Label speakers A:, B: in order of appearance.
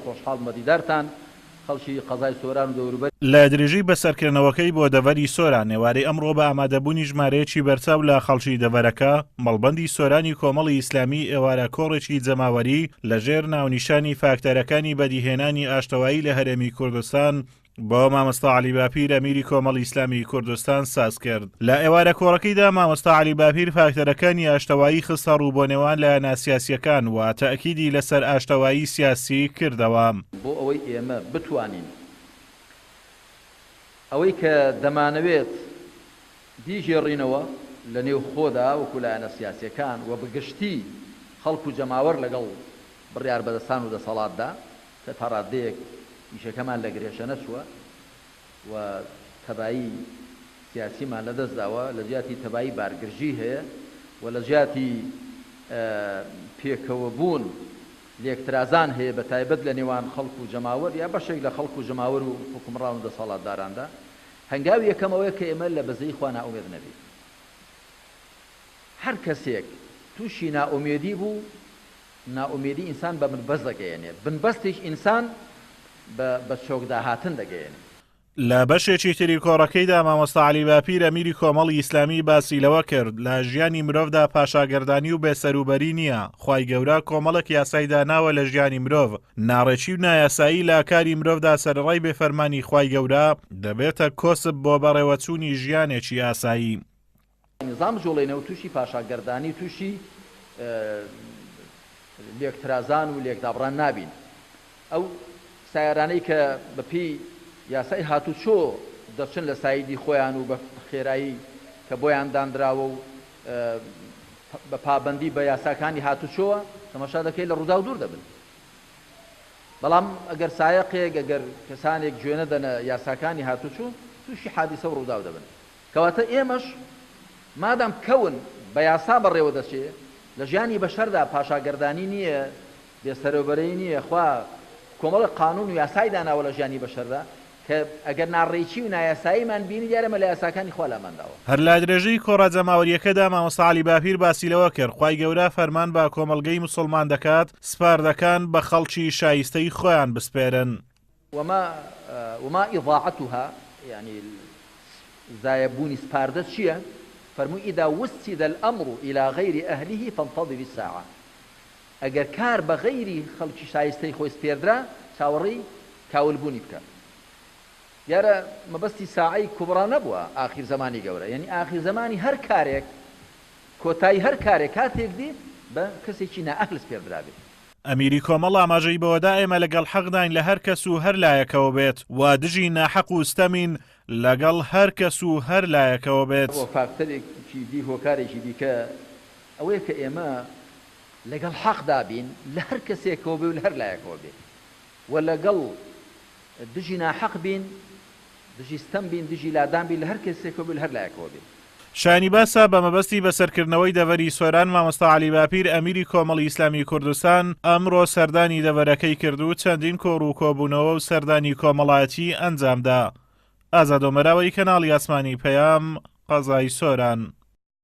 A: خۆشحاڵم بە دیدارتان خەڵکی قەزای سۆران و دەوروبەری.
B: لە درێژەی بەسەرکردنەوەکەی بۆ دەڤەری سۆران، ئێوارەی ئەمڕۆ بە ئامادەبوونی ژمارەیەکی بەرچاو لە خەڵکی دەڤەرەکە، مەڵبەندی سۆرانی کۆمەڵی ئیسلامی ئێوارە کۆڕێکی جەماوەری لەژێر ناونیشانی فاکتەرەکانی بەدیهێنانی ئاشتەوایی لە هەرێمی کوردستان بۆ مامۆستا عەلی باپیر ئەمیری کۆمەڵی ئیسلامی کوردستان ساز کرد. لە ئێوارە کۆڕەکەیدا مامۆستا عەلی باپیر فاکتەرەکانی ئاشتەوایی خستە ڕوو بۆ نێوان لایەنە سیاسییەکان و تەئکیدی لەسەر ئاشتەوایی سیاسی کردەوە.
A: بۆ ئەوەی ئێمە بتوانین ئەوەی کە دەمانەوێت بیگێڕینەوە لە نێو خۆدا وەکو لایەنە سیاسییەکان و بە گشتی خەڵک و جەماوەر لەگەڵ بڕیاربەدەستان و دەسەڵاتدا کە تا ڕاددەیەک ئیشەکەمان لە گرێشە نەچووە و تەبایی سیاسیمان لە دەست داوە، لە جیاتی تەبایی بارگرژی هەیە و لە جیاتی پێکەوەبوون لێکترازان هەیە بە تایبەت لە نێوان خەڵک و جەماوەر یا بەشێک لە خەڵک و جەماوەر و حوکمڕان و دەسەڵاتداراندا. هەنگاوی یەکەم ئەوەیە کە ئێمە لە بەزەیی خوا نائومێد نەبین. هەر کەسێک تووشی نائومێدی بوو، نائومێدی ئینسان بە بنبەست دەگەیەنێ، بنبەستیش ئینسان بە بە چۆکداهاتن دەگەیەنێ.
B: لە بەشێکی تری کۆڕەکەیدا مامۆستا عەلی باپیر ئەمیری کۆمەڵی ئیسلامی باسی لەوە کرد، لە ژیانی مرۆڤدا پاشاگەردانی و بێسەروبەری نییە، خوای گەورە کۆمەڵێک یاسای داناوە لە ژیانی مرۆڤ، ناڕێکی و نایاسایی لە کاری مرۆڤدا سەرەڕای بێفەرمانی خوای گەورە دەبێتە کۆسپ بۆ بەڕێوەچوونی ژیانێکی ئاسایی.
A: نیزام بجوڵێنەوە تووشی پاشاگەردانی و تووشی لێکترازان و لێکدابڕان نابین. ئەو سەیارانەی کە بە پێی یاسای هاتوچۆ دەچن لە سایدی خۆیان و بە خێرایی کە بۆیان دانراوە و بە پابەندی بە یاساکانی هاتوچۆوە تەماشا دەکەی لە ڕووداو دوور دەبن. بەڵام ئەگەر سایەقێک ئەگەر کەسانێک گوێ نەدەنە یاساکانی هاتوچۆ تووشی حادیسە و ڕووداو دەبن. کەواتە ئێمەش مادام کەون بە یاسا بەڕێوە دەچێ، لە ژیانی بەشەردا پاشاگەردانی نییە، بێسەرەوبەرەیی نییە، خوا کۆمەڵێک قانوون و یاسای داناوە لە ژیانی بەشەردا کە ئەگەر ناڕێکی و نایاساییمان بینی دیارە ئێمە لە یاساکانی خوا لامان داوە.
B: هەر لە درێژەی کۆڕە جەماوەرییەکەدا مامۆستا عەلی باپیر باسی لەوە کرد، خوای گەورە فەرمان بە کۆمەڵگەی موسڵمان دەکات سپاردەکان بە خەڵکی شایستەی خۆیان بسپێرن.
A: وما وما اضاعتها یانی زایە بوونی سپاردە چیە؟ فەرمووی اذا وسد الامر الی غیر اهله فانتظر الساعە ئەگەر کار بە غەیری خەڵکی شایستەی خۆی سپێردرا چاوەڕێی کاول بوونی بکە. دیارە مەبەستی ساعەی کوبڕا نەبووە ئاخیر زەمانی گەورە یانی ئاخیر زەمانی هەر کارێک کۆتایی هەر کارێک کاتێک دێ بە کەسێکی نائەهل سپێردرابێ.
B: ئەمیری کۆمەڵ ئاماژەی بەوەدا ئێمە لەگەڵ حەقداین لە هەر کەس و هەر لایەکەوە بێت و دژی ناحەق و ستەمین لەگەڵ هەر کەس و هەر لایەکەوە بێت.
A: وە فاکتەرێکی دی هۆکارێکی دیکە ئەوەیە کە ئێمە لەگەڵ حەقدا بین لە هەر کەسێکەوە بێ و لە هەر لایەکەوە بێ و لەگەڵ دژی ناحەق بین دژی ستەم بین، دژی لادان بین لە هەر کەسێکەوە بێ و لە هەر لایەکەوە بێ.
B: شایانی باسە بە مەبەستی بەسەرکردنەوەی دەڤەری سۆران مامۆستا عەلی باپیر ئەمیری کۆمەڵی ئیسلامی کوردستان ئەمڕۆ سەردانی دەڤەرەکەی کرد و چەندین کۆڕ و کۆبوونەوە و سەردانی کۆمەڵایەتی ئەنجامدا. ئازاد ئۆمەراوەی کەناڵی ئاسمانی پەیام، قەزای سۆران.